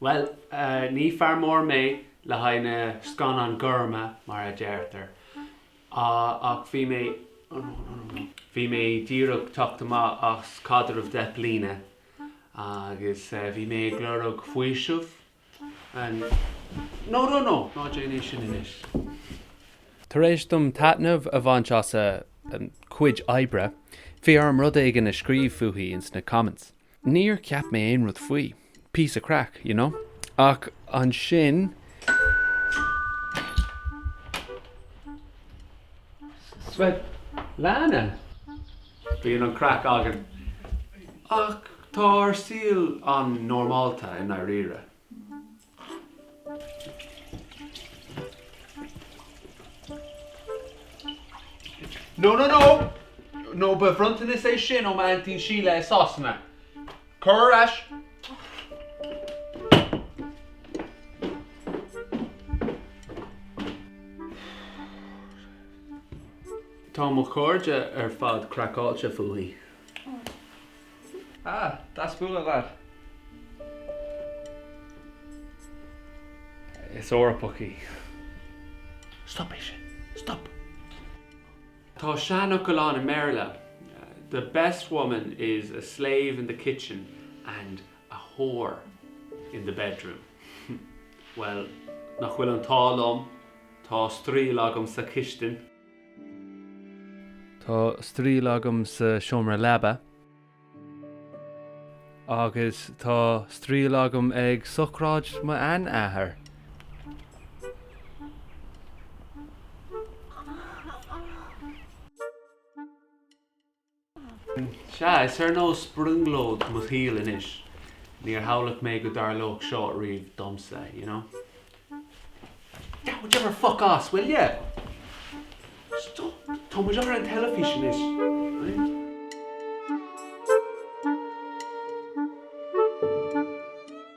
Bhuel, ní fear mór mé le haghaidh na scannán gorma, mar a deirtear, ach bhí mé, oh no, no, no, no, bhí mé díreach teacht amach as caidreamh 10 bliana agus bhí mé ag lorg faoiseamh and, no, no, no, ná déan é sin anois. Tar éis dom taitneamh a bhaint as a cuid oibre, bhí orm rud éigin a scríobh fúithi ins na comments. Níor cheap mé aon rud faoi. Píosa craic, you know? Ach ansin. Svetlana! Bíonn an craic againn. Ach tá ár saol an-normálta i ndáiríre. No, no, no! No, ba bhronntanas é sin ó m'aintín Síle i Sasana. Cuir ar ais! Tá mo chairde ar fad craiceáilte fúithi. Ah, deas bualadh leat. Is Eorpach í. Stop é sin. Stop! Tá seanfhocal ann i mBéarla, The best woman is a slave in the kitchen and a whore in the bedroom. Bhuel, nach bhfuil an t-ádh liom, tá straoill agam sa chistin. Tá straoill agam sa seomra leaba. Agus tá straoill agam ag sochraid m'sheanathar. Sea, is ar nós brionglóid mo shaol anois. Níor shamhlaigh mé go dtarlódh seo riamh domsa, you know. Yeah, would you ever fuck as, will ya? Stop! Tá muid ar an teilifís anois. Right?